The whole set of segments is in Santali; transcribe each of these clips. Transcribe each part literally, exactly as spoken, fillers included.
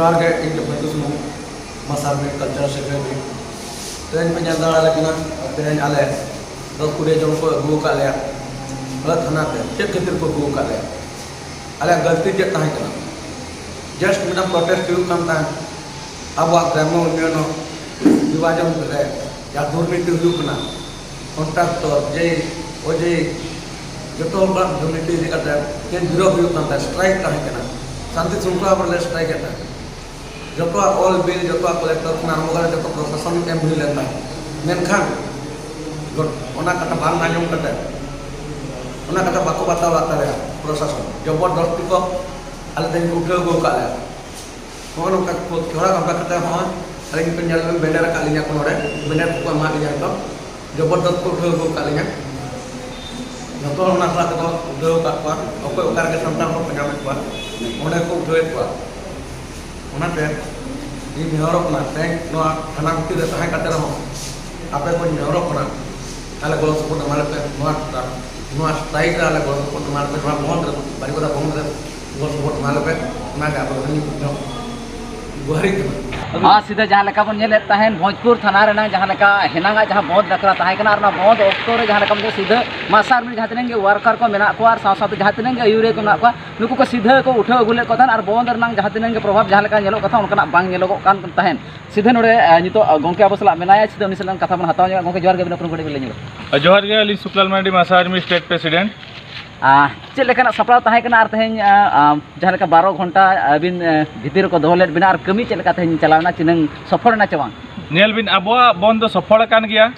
ᱡᱚᱦᱟᱨ ᱜᱮ, ᱤᱧ ᱫᱚ ᱯᱷᱟᱹᱜᱩ ᱥᱩᱢᱩᱝ, ᱢᱟᱥᱟᱨ ᱢᱤᱫ ᱠᱟᱞᱪᱟᱨ ᱥᱮᱠᱨᱮᱴᱟᱨᱤ᱾ ᱛᱮᱦᱮᱧ ᱯᱮ ᱧᱮᱞ ᱫᱟᱲᱮᱭᱟᱞᱮ ᱠᱟᱱᱟ, ᱛᱮᱦᱮᱧ ᱟᱞᱮ ᱫᱚᱥ ᱠᱩᱲᱤ ᱡᱚᱱ ᱠᱚ ᱟᱹᱜᱩ ᱟᱠᱟᱫ ᱞᱮᱭᱟ ᱟᱞᱮ ᱛᱷᱟᱱᱟ ᱛᱮ᱾ ᱪᱮᱫ ᱠᱷᱟᱹᱛᱤᱨ ᱠᱚ ᱟᱹᱜᱩ ᱟᱠᱟᱫ ᱞᱮᱭᱟ? ᱟᱞᱮᱭᱟᱜ ᱜᱟᱹᱞᱛᱤ ᱪᱮᱫ ᱛᱟᱦᱮᱸ ᱠᱟᱱᱟ? ᱡᱟᱥᱴ ᱢᱤᱫᱴᱟᱝ ᱯᱨᱚᱴᱮᱥᱴ ᱦᱩᱭᱩᱜ ᱠᱟᱱ ᱛᱟᱦᱮᱸᱫ ᱟᱵᱚᱣᱟᱜ ᱜᱨᱟᱢᱭᱚ ᱩᱱᱱᱚᱭᱚᱱ ᱵᱤᱵᱷᱟᱡᱚᱱ ᱨᱮ ᱡᱟᱦᱟᱸ ᱫᱩᱨᱱᱤᱛᱤ ᱦᱩᱭᱩᱜ ᱠᱟᱱᱟ, ᱠᱚᱱᱴᱨᱟᱠᱴᱚᱨ, ᱡᱮ ᱚᱡᱮ, ᱡᱚᱛᱚ ᱦᱚᱲᱟᱜ ᱫᱩᱨᱱᱤᱛᱤ ᱤᱫᱤ ᱠᱟᱛᱮ ᱛᱮᱦᱮᱧ ᱵᱤᱨᱳᱫᱷ ᱦᱩᱭᱩᱜ ᱠᱟᱱ ᱛᱟᱦᱮᱸᱫ, ᱥᱴᱨᱟᱭᱤᱠ ᱛᱟᱦᱮᱸ ᱠᱟᱱᱟ, ᱥᱟᱱᱛᱤ ᱥᱨᱩᱝᱠᱷᱚᱞᱟ ᱵᱚᱞᱮ ᱥᱴᱨᱟᱭᱤᱠ ᱮᱫ ᱛᱟᱦᱮᱸᱫ᱾ ᱡᱚᱛᱚᱣᱟᱜ ᱚᱞ ᱵᱤᱞ, ᱡᱚᱛᱚᱣᱟᱜ ᱠᱚᱞᱮᱠᱴᱚᱨ ᱠᱷᱚᱱ ᱟᱨᱟᱢᱵᱷᱚ ᱠᱟᱛᱮ ᱡᱚᱛᱚ ᱯᱨᱚᱥᱟᱥᱚᱱ ᱮᱢ ᱦᱩᱭ ᱞᱮᱱ ᱛᱟᱦᱮᱸᱫ᱾ ᱢᱮᱱᱠᱷᱟᱱ ᱚᱱᱟ ᱠᱟᱛᱷᱟ ᱵᱟᱝ ᱟᱸᱡᱚᱢ ᱠᱟᱛᱮ, ᱚᱱᱟ ᱠᱟᱛᱷᱟ ᱵᱟᱠᱚ ᱵᱟᱛᱟᱣ ᱞᱮᱫ ᱛᱟᱞᱮᱭᱟ ᱯᱨᱚᱥᱟᱥᱚᱱ, ᱡᱚᱵᱚᱨᱫᱚᱥᱛᱤ ᱠᱚ ᱟᱞᱮ ᱛᱮᱦᱮᱧ ᱠᱚ ᱩᱴᱷᱟᱹᱣ ᱟᱹᱜᱩ ᱟᱠᱟᱫ ᱞᱮᱭᱟ᱾ ᱱᱚᱜᱼᱚ ᱱᱚᱝᱠᱟ ᱠᱚ ᱛᱷᱚᱲᱟ ᱚᱱᱠᱟ ᱠᱟᱛᱮ ᱦᱚᱸ ᱟᱹᱞᱤᱧ ᱯᱮ ᱧᱮᱞ ᱵᱮᱱ, ᱵᱮᱱᱟᱨ ᱟᱠᱟᱫ ᱞᱤᱧᱟ ᱠᱚ ᱱᱚᱰᱮ, ᱵᱮᱱᱟᱨ ᱠᱚᱠᱚ ᱮᱢᱟᱫ ᱞᱤᱧᱟ ᱱᱤᱛᱚᱜ, ᱡᱚᱵᱚᱨᱫᱚᱥ ᱠᱚ ᱩᱴᱷᱟᱹᱣ ᱟᱹᱜᱩ ᱟᱠᱟᱫ ᱞᱤᱧᱟ᱾ ᱡᱚᱛᱚ ᱦᱚᱲ ᱚᱱᱟ ᱥᱟᱞᱟᱜ ᱛᱮᱠᱚ ᱩᱴᱷᱟᱹᱣ ᱟᱠᱟᱫ ᱠᱚᱣᱟ, ᱚᱠᱚᱭ ᱚᱠᱟ ᱨᱮᱜᱮ ᱥᱟᱱᱛᱟᱲ ᱦᱚᱲ ᱠᱚ ᱧᱟᱢᱮᱫ ᱠᱚᱣᱟ, ᱚᱸᱰᱮ ᱠᱚ ᱩᱴᱷᱟᱹᱣᱮᱫ ᱠᱚᱣᱟ᱾ ᱚᱱᱟᱛᱮ ᱤᱧ ᱱᱮᱦᱚᱨᱚᱜ ᱠᱟᱱᱟ, ᱛᱮᱦᱮᱧ ᱱᱚᱣᱟ ᱛᱷᱟᱱᱟ ᱵᱷᱤᱛᱤᱨ ᱨᱮ ᱛᱟᱦᱮᱸ ᱠᱟᱛᱮ ᱨᱮᱦᱚᱸ ᱟᱯᱮ ᱠᱚᱧ ᱱᱮᱦᱚᱨᱚᱜ ᱠᱟᱱᱟ, ᱟᱞᱮ ᱜᱚᱲᱚ ᱥᱚᱯᱚᱦᱚᱫ ᱮᱢᱟ ᱞᱮᱯᱮ᱾ ᱱᱚᱣᱟ, ᱱᱚᱣᱟ ᱥᱴᱨᱟᱭᱤᱠ ᱨᱮ ᱟᱞᱮ ᱜᱚᱲᱚ ᱥᱚᱯᱚᱦᱚᱫ ᱮᱢᱟ ᱞᱮᱯᱮ, ᱱᱚᱣᱟ ᱵᱚᱱᱫᱷ ᱨᱮ, ᱵᱟᱨᱤᱯᱟᱫᱟ ᱵᱚᱱᱫᱷ ᱨᱮ ᱜᱚᱲᱚ ᱥᱚᱯᱚᱦᱚᱫ ᱮᱢᱟ ᱞᱮᱯᱮ, ᱚᱱᱟᱜᱮ ᱟᱯᱮ ᱠᱚᱴᱷᱮᱱ ᱤᱧ ᱜᱩᱦᱟᱨᱤ ᱠᱟᱱᱟ᱾ ᱟᱨ ᱥᱤᱫᱷᱟᱹ ᱡᱟᱦᱟᱸ ᱞᱮᱠᱟ ᱵᱚᱱ ᱧᱮᱞᱮᱫ ᱛᱟᱦᱮᱸᱱ, ᱵᱷᱚᱸᱡᱽᱯᱩᱨ ᱛᱷᱟᱱᱟ ᱨᱮᱱᱟᱜ ᱡᱟᱦᱟᱸ ᱞᱮᱠᱟ ᱦᱮᱱᱟᱝᱟᱜ ᱡᱟᱦᱟᱸ ᱵᱚᱱᱫᱷ ᱰᱟᱠᱨᱟ ᱛᱟᱦᱮᱸ ᱠᱟᱱᱟ, ᱟᱨ ᱚᱱᱟ ᱵᱚᱱᱫᱷ ᱚᱠᱛᱚ ᱨᱮ ᱡᱟᱦᱟᱸ ᱞᱮᱠᱟ ᱵᱚᱱ ᱥᱤᱫᱷᱟᱹ ᱢᱟᱥᱟᱨ ᱢᱤᱞ ᱡᱟᱦᱟᱸ ᱛᱤᱱᱟᱹᱜ ᱜᱮ ᱣᱟᱨᱠᱟᱨ ᱠᱚ ᱢᱮᱱᱟᱜ ᱠᱚᱣᱟ ᱟᱨ ᱥᱟᱶ ᱥᱟᱶᱛᱮ ᱡᱟᱦᱟᱸ ᱛᱤᱱᱟᱹᱜ ᱜᱮ ᱟᱹᱭᱩᱨᱤᱭᱟᱹ ᱠᱚ ᱢᱮᱱᱟᱜ ᱠᱚᱣᱟ, ᱱᱩᱠᱩ ᱠᱚ ᱥᱤᱫᱷᱟᱹ ᱠᱚ ᱩᱴᱷᱟᱹᱣ ᱟᱹᱜᱩ ᱞᱮᱫ ᱠᱚ ᱛᱟᱦᱮᱸᱱ ᱟᱨ ᱵᱚᱱᱫᱷ ᱨᱮᱱᱟᱜ ᱡᱟᱦᱟᱸ ᱛᱤᱱᱟᱹᱜ ᱜᱮ ᱯᱨᱚᱵᱷᱟᱵᱽ ᱡᱟᱦᱟᱸ ᱞᱮᱠᱟ ᱧᱮᱞᱚᱜᱚᱜ ᱠᱟᱱ ᱛᱟᱦᱮᱸᱱ᱾ ᱥᱤᱫᱷᱟᱹ ᱱᱚᱰᱮ, ᱟᱸ, ᱱᱤᱛᱚᱜ, ᱟᱸ, ᱜᱚᱢᱠᱮ ᱟᱵᱚ ᱥᱟᱞᱟᱜ ᱢᱮᱱᱟᱭᱟ, ᱥᱤᱫᱷᱟᱹ ᱩᱱᱤ ᱥᱟᱞᱟᱜ ᱠᱟᱛᱷᱟ ᱵᱚᱱ ᱦᱟᱛᱟᱣ ᱧᱚᱜᱟ᱾ ᱜᱚᱢᱠᱮ, ᱡᱚᱦᱟᱨ ᱜᱮ, ᱟᱹᱵᱤᱱ ᱩᱯᱨᱩᱢ ᱠᱟᱹᱴᱤᱡ ᱵᱤᱱ ᱞᱟᱹᱭ ᱧᱚᱜᱟ᱾ ᱡᱚᱦᱟᱨ ᱜᱮ, ᱟᱹᱞᱤᱧ ᱥᱩᱠᱞᱟᱞ ᱢᱟᱨᱰᱤ, ᱢᱟᱥᱟ ᱟᱨᱢᱤ ᱥᱴᱮᱴ ᱯᱨᱮᱥᱤᱰᱮᱱᱴ᱾ ᱟᱸ, ᱪᱮᱫ ᱞᱮᱠᱟᱱᱟᱜ ᱥᱟᱯᱲᱟᱣ ᱛᱟᱦᱮᱸ ᱠᱟᱱᱟ ᱟᱨ ᱛᱮᱦᱮᱧ, ᱟᱸ, ᱟᱸ, ᱡᱟᱦᱟᱸ ᱞᱮᱠᱟ ᱵᱟᱨᱚ ᱜᱷᱚᱱᱴᱟ ᱟᱹᱵᱤᱱ, ᱟᱸ, ᱵᱷᱤᱛᱤᱨ ᱨᱮᱠᱚ ᱫᱚᱦᱚ ᱞᱮᱫ ᱵᱤᱱᱟ ᱟᱨ ᱠᱟᱹᱢᱤ ᱪᱮᱫ ᱞᱮᱠᱟ ᱛᱮᱦᱮᱧ ᱪᱟᱞᱟᱣ ᱮᱱᱟ, ᱛᱤᱱᱟᱹᱝ ᱥᱚᱯᱷᱚᱞ ᱮᱱᱟ ᱪᱮ ᱵᱟᱝ? ᱧᱮᱞ ᱵᱤᱱ, ᱟᱵᱚᱣᱟᱜ ᱵᱚᱱᱫᱷ ᱫᱚ ᱥᱚᱯᱷᱚᱞ ᱟᱠᱟᱱ ᱜᱮᱭᱟ᱾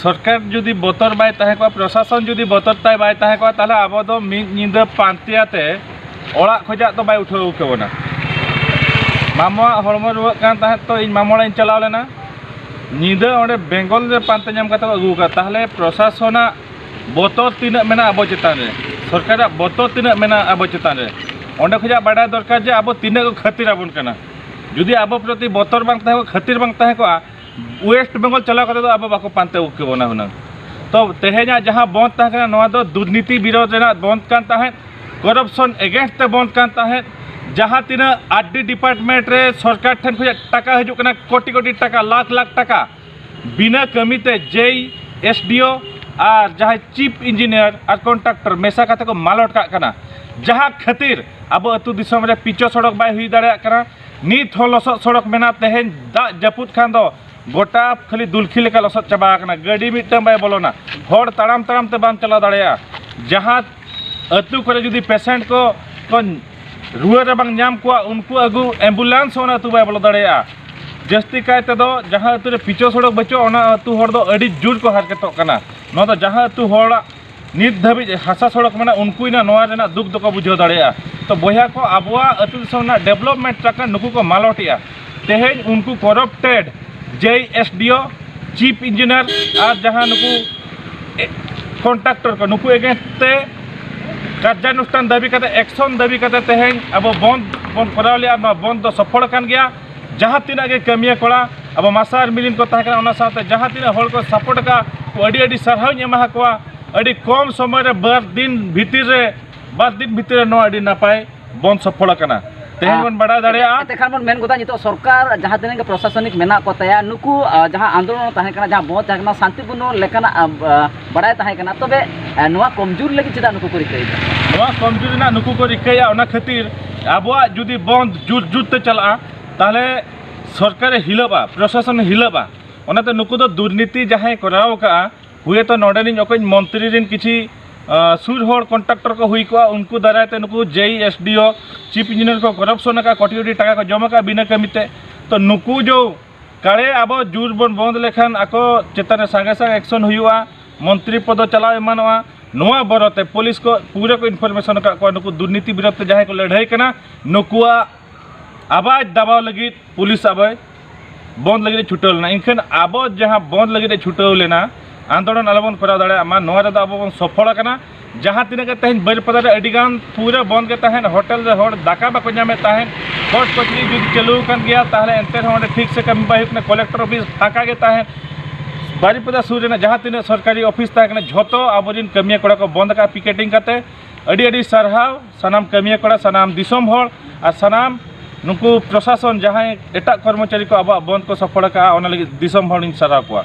ᱥᱚᱨᱠᱟᱨ ᱡᱩᱫᱤ ᱵᱚᱛᱚᱨ ᱵᱟᱭ ᱛᱟᱦᱮᱸ ᱠᱚᱜᱼᱟ, ᱯᱨᱚᱥᱟᱥᱚᱱ ᱡᱩᱫᱤ ᱵᱚᱛᱚᱨ ᱛᱟᱭ ᱵᱟᱭ ᱛᱟᱦᱮᱸ ᱠᱚᱜᱼᱟ, ᱛᱟᱦᱚᱞᱮ ᱟᱵᱚ ᱫᱚ ᱢᱤᱫ ᱧᱤᱫᱟᱹ ᱯᱟᱱᱛᱮ ᱟᱛᱮ ᱚᱲᱟᱜ ᱠᱷᱚᱱᱟᱜ ᱫᱚ ᱵᱟᱭ ᱩᱴᱷᱟᱹᱣ ᱠᱮᱵᱚᱱᱟ᱾ ᱢᱟᱢᱚᱣᱟᱜ ᱦᱚᱲᱢᱚ ᱨᱩᱣᱟᱹᱜ ᱠᱟᱱ ᱛᱟᱦᱮᱸᱫ, ᱛᱚ ᱤᱧ ᱢᱟᱢᱚ ᱚᱲᱟᱜ ᱤᱧ ᱪᱟᱞᱟᱣ ᱞᱮᱱᱟ᱾ ᱧᱤᱫᱟᱹ ᱚᱸᱰᱮ ᱵᱮᱝᱜᱚᱞ ᱨᱮ ᱯᱟᱱᱛᱮ ᱧᱟᱢ ᱠᱟᱛᱮ ᱠᱚ ᱟᱹᱜᱩ ᱟᱠᱟᱫ᱾ ᱛᱟᱦᱚᱞᱮ ᱯᱨᱚᱥᱟᱥᱚᱱᱟᱜ ᱵᱚᱛᱚᱨ ᱛᱤᱱᱟᱹᱜ ᱢᱮᱱᱟᱜᱼᱟ ᱟᱵᱚ ᱪᱮᱛᱟᱱ ᱨᱮ, ᱥᱚᱨᱠᱟᱨᱟᱜ ᱵᱚᱛᱚᱨ ᱛᱤᱱᱟᱹᱜ ᱢᱮᱱᱟᱜᱼᱟ ᱟᱵᱚ ᱪᱮᱛᱟᱱ ᱨᱮ, ᱚᱸᱰᱮ ᱠᱷᱚᱱᱟᱜ ᱵᱟᱰᱟᱭ ᱫᱚᱨᱠᱟᱨ ᱡᱮ ᱟᱵᱚ ᱛᱤᱱᱟᱹᱜ ᱠᱚ ᱠᱷᱟᱹᱛᱤᱨ ᱟᱵᱚᱱ ᱠᱟᱱᱟ᱾ ᱡᱩᱫᱤ ᱟᱵᱚ ᱯᱨᱚᱛᱤ ᱵᱚᱛᱚᱨ ᱵᱟᱝ ᱛᱟᱦᱮᱸ ᱠᱚᱜᱼᱟ, ᱠᱷᱟᱹᱛᱤᱨ ᱵᱟᱝ ᱛᱟᱦᱮᱸ ᱠᱚᱜᱼᱟ, ᱳᱭᱮᱥᱴ ᱵᱮᱝᱜᱚᱞ ᱪᱟᱞᱟᱣ ᱠᱟᱛᱮ ᱫᱚ ᱟᱵᱚ ᱵᱟᱠᱚ ᱯᱟᱱᱛᱮ ᱟᱹᱜᱩ ᱠᱮᱵᱚᱱᱟ ᱦᱩᱱᱟᱹᱝ᱾ ᱛᱚ ᱛᱮᱦᱮᱧᱟᱜ ᱡᱟᱦᱟᱸ ᱵᱚᱱᱫᱷ ᱛᱟᱦᱮᱸ ᱠᱟᱱᱟ, ᱱᱚᱣᱟ ᱫᱚ ᱫᱩᱨᱱᱤᱛᱤ ᱵᱤᱨᱳᱫᱷ ᱨᱮᱱᱟᱜ ᱵᱚᱱᱫᱷ ᱠᱟᱱ ᱛᱟᱦᱮᱸᱫ, ᱠᱚᱨᱟᱯᱥᱚᱱ ᱮᱜᱮᱱᱥᱴ ᱛᱮ ᱵᱚᱱᱫᱷ ᱠᱟᱱ ᱛᱟᱦᱮᱸᱫ, ᱡᱟᱦᱟᱸ ᱛᱤᱱᱟᱹᱜ ᱟᱨ ᱰᱤ ᱰᱤᱯᱟᱨᱴᱢᱮᱱᱴ ᱨᱮ ᱥᱚᱨᱠᱟᱨ ᱴᱷᱮᱱ ᱠᱷᱚᱱᱟᱜ ᱴᱟᱠᱟ ᱦᱤᱡᱩᱜ ᱠᱟᱱᱟ, ᱠᱳᱴᱤ ᱠᱳᱴᱤ ᱴᱟᱠᱟ, ᱞᱟᱠᱷ ᱞᱟᱠᱷ ᱴᱟᱠᱟ, ᱵᱤᱱᱟᱹ ᱠᱟᱹᱢᱤᱛᱮ ᱡᱮᱭ, ᱮᱥ ᱰᱤ ᱳ ᱟᱨ ᱡᱟᱦᱟᱸᱭ ᱪᱤᱯ ᱤᱧᱡᱤᱱᱤᱭᱟᱨ ᱟᱨ ᱠᱚᱱᱴᱨᱟᱠᱴᱚᱨ ᱢᱮᱥᱟ ᱠᱟᱛᱮ ᱠᱚ ᱢᱟᱞᱚᱴ ᱠᱟᱜ ᱠᱟᱱᱟ, ᱡᱟᱦᱟᱸ ᱠᱷᱟᱹᱛᱤᱨ ᱟᱵᱚ ᱟᱹᱛᱩ ᱫᱤᱥᱚᱢ ᱨᱮ ᱯᱤᱪᱚ ᱥᱚᱲᱚᱠ ᱵᱟᱭ ᱦᱩᱭ ᱫᱟᱲᱮᱭᱟᱜ ᱠᱟᱱᱟ᱾ ᱱᱤᱛ ᱦᱚᱸ ᱞᱚᱥᱚᱫ ᱥᱚᱲᱚᱠ ᱢᱮᱱᱟᱜᱼᱟ᱾ ᱛᱮᱦᱮᱧ ᱫᱟᱜ ᱡᱟᱹᱯᱩᱫ ᱠᱷᱟᱱ ᱫᱚ ᱜᱚᱴᱟ ᱠᱷᱟᱹᱞᱤ ᱫᱩᱞᱠᱷᱤ ᱞᱮᱠᱟ ᱞᱚᱥᱚᱫ ᱪᱟᱵᱟ ᱟᱠᱟᱱᱟ, ᱜᱟᱹᱰᱤ ᱢᱤᱫᱴᱟᱝ ᱵᱟᱭ ᱵᱚᱞᱚᱱᱟ, ᱦᱚᱲ ᱛᱟᱲᱟᱢ ᱛᱟᱲᱟᱢ ᱛᱮ ᱵᱟᱢ ᱪᱟᱞᱟᱣ ᱫᱟᱲᱮᱭᱟᱜᱼᱟ᱾ ᱡᱟᱦᱟᱸ ᱟᱹᱛᱩ ᱠᱚᱨᱮ ᱡᱩᱫᱤ ᱯᱮᱥᱮᱱᱴ ᱠᱚ, ᱠᱚ ᱨᱩᱣᱟᱹ ᱨᱟᱵᱟᱝ ᱧᱟᱢ ᱠᱚᱣᱟ, ᱩᱱᱠᱩ ᱟᱹᱜᱩ ᱮᱢᱵᱩᱞᱮᱱᱥ ᱦᱚᱸ ᱚᱱᱟ ᱟᱹᱛᱩ ᱵᱟᱭ ᱵᱚᱞᱚ ᱫᱟᱲᱮᱭᱟᱜᱼᱟ᱾ ᱡᱟᱹᱥᱛᱤ ᱠᱟᱭ ᱛᱮᱫᱚ ᱡᱟᱦᱟᱸ ᱟᱹᱛᱩ ᱨᱮ ᱯᱤᱪᱚ ᱥᱚᱲᱚᱠ ᱵᱟᱹᱪᱩᱜᱼᱟ, ᱚᱱᱟ ᱟᱹᱛᱩ ᱦᱚᱲ ᱫᱚ ᱟᱹᱰᱤ ᱡᱳᱨ ᱠᱚ ᱦᱟᱨᱠᱮᱛᱚᱜ ᱠᱟᱱᱟ᱾ ᱱᱚᱣᱟ ᱫᱚ ᱡᱟᱦᱟᱸ ᱟᱹᱛᱩ ᱦᱚᱲᱟᱜ ᱱᱤᱛ ᱫᱷᱟᱹᱵᱤᱡ ᱦᱟᱥᱟ ᱥᱚᱲᱚᱠ ᱢᱮᱱᱟᱜᱼᱟ, ᱩᱱᱠᱩ ᱤᱱᱟᱹ ᱱᱚᱣᱟ ᱨᱮᱱᱟᱜ ᱫᱩᱠ ᱫᱚᱠᱚ ᱵᱩᱡᱷᱟᱹᱣ ᱫᱟᱲᱮᱭᱟᱜᱼᱟ᱾ ᱛᱚ ᱵᱚᱭᱦᱟ ᱠᱚ, ᱟᱵᱚᱣᱟᱜ ᱟᱹᱛᱩ ᱫᱤᱥᱚᱢ ᱨᱮᱱᱟᱜ ᱰᱮᱵᱷᱞᱚᱯᱢᱮᱱᱴ ᱴᱟᱠᱟ ᱱᱩᱠᱩ ᱠᱚ ᱢᱟᱞᱚᱴᱮᱜᱼᱟ᱾ ᱛᱮᱦᱮᱧ ᱩᱱᱠᱩ ᱠᱚᱨᱚᱯᱴᱮᱰ ᱡᱮᱭ, ᱮᱥ ᱰᱤ ᱳ, ᱪᱤᱯ ᱤᱧᱡᱤᱱᱤᱭᱟᱨ ᱟᱨ ᱡᱟᱦᱟᱸ ᱱᱩᱠᱩ ᱠᱚᱱᱴᱨᱟᱠᱴᱚᱨ ᱠᱚ, ᱱᱩᱠᱩ ᱮᱜᱮᱱᱥᱴ ᱛᱮ ᱠᱟᱨᱡᱟᱱᱩᱥᱴᱷᱟᱱ ᱫᱟᱹᱵᱤ ᱠᱟᱛᱮ, ᱮᱠᱥᱚᱱ ᱫᱟᱹᱵᱤ ᱠᱟᱛᱮ ᱛᱮᱦᱮᱧ ᱟᱵᱚ ᱵᱚᱱᱫᱷ ᱵᱚᱱ ᱠᱚᱨᱟᱣ ᱞᱮᱜᱼᱟ᱾ ᱱᱚᱣᱟ ᱵᱚᱱᱫᱷ ᱫᱚ ᱥᱚᱯᱷᱚᱞ ᱟᱠᱟᱱ ᱜᱮᱭᱟ᱾ ᱡᱟᱦᱟᱸ ᱛᱤᱱᱟᱹᱜ ᱜᱮ ᱠᱟᱹᱢᱤᱭᱟᱹ ᱠᱚᱲᱟ, ᱟᱵᱚ ᱢᱟᱥᱟ ᱟᱨ ᱢᱤᱞᱤᱱ ᱠᱚ ᱛᱟᱦᱮᱸ ᱠᱟᱱᱟ, ᱚᱱᱟ ᱥᱟᱶᱛᱮ ᱡᱟᱦᱟᱸ ᱛᱤᱱᱟᱹᱜ ᱦᱚᱲ ᱠᱚ ᱥᱟᱯᱳᱨᱴ ᱟᱠᱟᱫ ᱠᱚ, ᱟᱹᱰᱤ ᱟᱹᱰᱤ ᱥᱟᱨᱦᱟᱣ ᱤᱧ ᱮᱢᱟ ᱠᱚᱣᱟ᱾ ᱟᱹᱰᱤ ᱠᱚᱢ ᱥᱚᱢᱚᱭ ᱨᱮ, ᱵᱟᱨ ᱫᱤᱱ ᱵᱷᱤᱛᱤᱨ ᱨᱮ, ᱵᱟᱨ ᱫᱤᱱ ᱵᱷᱤᱛᱤᱨ ᱨᱮ ᱱᱚᱣᱟ ᱟᱹᱰᱤ ᱱᱟᱯᱟᱭ ᱵᱚᱱᱫᱷ ᱥᱚᱯᱷᱚᱞ ᱟᱠᱟᱱᱟ᱾ ᱛᱮᱦᱮᱧ ᱟᱨ ᱵᱚᱱ ᱵᱟᱰᱟᱭ ᱫᱟᱲᱮᱭᱟᱜᱼᱟ᱾ ᱮᱱᱛᱮ ᱠᱷᱟᱱ ᱵᱚᱱ ᱢᱮᱱ ᱜᱚᱫᱟ, ᱱᱤᱛᱚᱜ ᱥᱚᱨᱠᱟᱨ ᱡᱟᱦᱟᱸ ᱛᱤᱱᱟᱹᱜ ᱜᱮ ᱯᱨᱚᱥᱟᱥᱚᱱᱤᱠ ᱢᱮᱱᱟᱜ ᱠᱚ ᱛᱟᱭᱟ, ᱱᱩᱠᱩ, ᱟ, ᱡᱟᱦᱟᱸ ᱟᱱᱫᱳᱞᱚᱱ ᱛᱟᱦᱮᱸ ᱠᱟᱱᱟ, ᱡᱟᱦᱟᱸ ᱵᱚᱱᱫᱷ ᱛᱟᱦᱮᱸ ᱠᱟᱱᱟ, ᱥᱟᱱᱛᱤᱯᱩᱨᱱᱚ ᱞᱮᱠᱟᱱᱟᱜ, ᱟ, ᱟ, ᱵᱟᱰᱟᱭ ᱛᱟᱦᱮᱸ ᱠᱟᱱᱟ, ᱛᱚᱵᱮ, ᱟ, ᱱᱚᱣᱟ ᱠᱚᱢᱡᱳᱨ ᱞᱟᱹᱜᱤᱫ ᱪᱮᱫᱟᱜ ᱱᱩᱠᱩ ᱠᱚ ᱨᱤᱠᱟᱹᱭᱮᱫᱟ? ᱱᱚᱣᱟ ᱠᱚᱢᱡᱳᱨ ᱨᱮᱱᱟᱜ ᱱᱩᱠᱩ ᱠᱚ ᱨᱤᱠᱟᱹᱭᱟ, ᱚᱱᱟ ᱠᱷᱟᱹᱛᱤᱨ ᱟᱵᱚᱣᱟᱜ ᱡᱩᱫᱤ ᱵᱚᱱᱫᱷ ᱡᱳᱨ ᱡᱳᱨ ᱛᱮ ᱪᱟᱞᱟᱜᱼᱟ, ᱛᱟᱦᱚᱞᱮ ᱥᱚᱨᱠᱟᱨᱮ ᱦᱤᱞᱟᱹᱵᱼᱟ, ᱯᱨᱚᱥᱟᱥᱚᱱᱮ ᱦᱤᱞᱟᱹᱵᱼᱟ᱾ ᱚᱱᱟᱛᱮ ᱱᱩᱠᱩ ᱫᱚ ᱫᱩᱨᱱᱤᱛᱤ ᱡᱟᱦᱟᱸᱭ ᱠᱚᱨᱟᱣ ᱟᱠᱟᱫᱼᱟ, ᱦᱩᱭᱮᱛᱚ ᱱᱚᱰᱮᱱᱤᱡ ᱚᱠᱚᱭ ᱢᱚᱱᱛᱨᱤ ᱨᱮᱱ ᱠᱤᱪᱷᱤ, ᱟ, ᱥᱩᱨ ᱦᱚᱲ ᱠᱚᱱᱴᱨᱟᱠᱴᱚᱨ ᱠᱚ ᱦᱩᱭ ᱠᱚᱜᱼᱟ, ᱩᱱᱠᱩ ᱫᱟᱨᱟᱭ ᱛᱮ ᱱᱩᱠᱩ ᱡᱮᱭ, ᱮᱥ ᱰᱤ ᱳ, ᱪᱤᱯ ᱤᱧᱡᱤᱱᱤᱭᱟᱨ ᱠᱚ ᱠᱚᱨᱟᱯᱥᱚᱱ ᱟᱠᱟᱫ, ᱠᱳᱴᱤ ᱠᱳᱴᱤ ᱴᱟᱠᱟ ᱠᱚ ᱡᱚᱢ ᱟᱠᱟᱫ ᱵᱤᱱᱟᱹ ᱠᱟᱹᱢᱤ ᱛᱮ᱾ ᱛᱚ ᱱᱩᱠᱩ ᱡᱚ ᱠᱟᱲᱮ ᱟᱵᱚ ᱡᱳᱨ ᱵᱚᱱ ᱵᱚᱱᱫ ᱞᱮᱠᱷᱟᱱ ᱟᱠᱚ ᱪᱮᱛᱟᱱ ᱨᱮ ᱥᱟᱸᱜᱮ ᱥᱟᱸᱜᱮ ᱮᱠᱥᱚᱱ ᱦᱩᱭᱩᱜᱼᱟ, ᱢᱚᱱᱛᱨᱤ ᱯᱚᱫ ᱪᱟᱞᱟᱣ ᱮᱢᱟᱱᱚᱜᱼᱟ᱾ ᱱᱚᱣᱟ ᱵᱚᱨᱚᱛᱮ ᱯᱩᱞᱤᱥ ᱠᱚ ᱯᱩᱨᱟᱹ ᱠᱚ ᱤᱱᱯᱷᱚᱨᱢᱮᱥᱚᱱ ᱟᱠᱟᱫ ᱠᱚᱣᱟ, ᱱᱩᱠᱩ ᱫᱩᱨᱱᱤᱛᱤ ᱵᱤᱨᱩᱫᱷ ᱛᱮ ᱡᱟᱦᱟᱸᱭ ᱠᱚ ᱞᱟᱹᱲᱦᱟᱹᱭ ᱠᱟᱱᱟ, ᱱᱩᱠᱩᱣᱟᱜ ᱟᱣᱟᱡᱽ ᱫᱟᱵᱟᱣ ᱞᱟᱹᱜᱤᱫ ᱯᱩᱞᱤᱥ ᱟᱵᱚᱭ ᱵᱚᱱᱫ ᱞᱟᱹᱜᱤᱫ ᱮ ᱪᱷᱩᱴᱟᱹᱣ ᱞᱮᱱᱟ᱾ ᱮᱱᱠᱷᱟᱱ ᱟᱵᱚ ᱡᱟᱦᱟᱸ ᱵᱚᱱᱫ ᱞᱟᱹᱜᱤᱫ ᱮ ᱪᱷᱩᱴᱟᱹᱣ ᱞᱮᱱᱟ, ᱟᱱᱫᱳᱞᱚᱱ ᱟᱞᱚᱵᱚᱱ ᱠᱚᱨᱟᱣ ᱫᱟᱲᱮᱭᱟᱜ ᱢᱟ, ᱱᱚᱣᱟ ᱨᱮᱫᱚ ᱟᱵᱚ ᱵᱚᱱ ᱥᱚᱯᱷᱚᱞ ᱟᱠᱟᱱᱟ᱾ ᱡᱟᱦᱟᱸ ᱛᱤᱱᱟᱹᱜ ᱜᱮ ᱛᱮᱦᱮᱧ ᱵᱟᱹᱨᱤᱯᱟᱫᱟ ᱨᱮ ᱟᱹᱰᱤ ᱜᱟᱱ ᱯᱩᱨᱟᱹ ᱵᱚᱱᱫ ᱜᱮ ᱛᱟᱦᱮᱸᱱ, ᱦᱳᱴᱮᱞ ᱨᱮ ᱦᱚᱲ ᱫᱟᱠᱟ ᱵᱟᱠᱚ ᱧᱟᱢᱮᱫ ᱛᱟᱦᱮᱸᱱ, ᱠᱳᱨᱴ ᱠᱚᱪᱟᱹᱨᱤ ᱡᱩᱫᱤ ᱪᱟᱹᱞᱩ ᱟᱠᱟᱱ ᱜᱮᱭᱟ, ᱛᱟᱦᱚᱞᱮ ᱮᱱᱛᱮ ᱨᱮᱦᱚᱸ ᱚᱸᱰᱮ ᱴᱷᱤᱠ ᱥᱮ ᱠᱟᱹᱢᱤ ᱵᱟᱭ ᱦᱩᱭᱩᱜ ᱠᱟᱱᱟ, ᱠᱚᱞᱮᱠᱴᱚᱨ ᱚᱯᱷᱤᱥ ᱯᱷᱟᱸᱠᱟ ᱜᱮ ᱛᱟᱦᱮᱸᱱ᱾ ᱵᱟᱹᱨᱤᱯᱟᱫᱟ ᱥᱩᱨ ᱨᱮᱱᱟᱜ ᱡᱟᱦᱟᱸ ᱛᱤᱱᱟᱹᱜ ᱥᱚᱨᱠᱟᱨᱤ ᱚᱯᱷᱤᱥ ᱛᱟᱦᱮᱸ ᱠᱟᱱᱟ, ᱡᱷᱚᱛᱚ ᱟᱵᱚᱨᱮᱱ ᱠᱟᱹᱢᱤᱭᱟᱹ ᱠᱚᱲᱟ ᱠᱚ ᱵᱚᱱᱫ ᱟᱠᱟᱫ ᱯᱤᱠᱮᱴᱤᱝ ᱠᱟᱛᱮ᱾ ᱟᱹᱰᱤ ᱟᱹᱰᱤ ᱥᱟᱨᱦᱟᱣ ᱥᱟᱱᱟᱢ ᱠᱟᱹᱢᱤᱭᱟᱹ ᱠᱚᱲᱟ, ᱥᱟᱱᱟᱢ ᱫᱤᱥᱚᱢ ᱦᱚᱲ, ᱟᱨ ᱥᱟᱱᱟᱢ ᱱᱩᱠᱩ ᱯᱨᱚᱥᱟᱥᱚᱱ ᱡᱟᱦᱟᱸᱭ ᱮᱴᱟᱜ ᱠᱚᱨᱢᱚᱪᱟᱨᱤ ᱠᱚ ᱟᱵᱚᱣᱟᱜ ᱵᱚᱱᱫᱷ ᱠᱚ ᱥᱚᱯᱷᱚᱞ ᱟᱠᱟᱫᱼᱟ, ᱚᱱᱟ ᱞᱟᱹᱜᱤᱫ ᱫᱤᱥᱚᱢ ᱦᱚᱲᱤᱧ ᱥᱟᱨᱦᱟᱣ ᱠᱚᱣᱟ᱾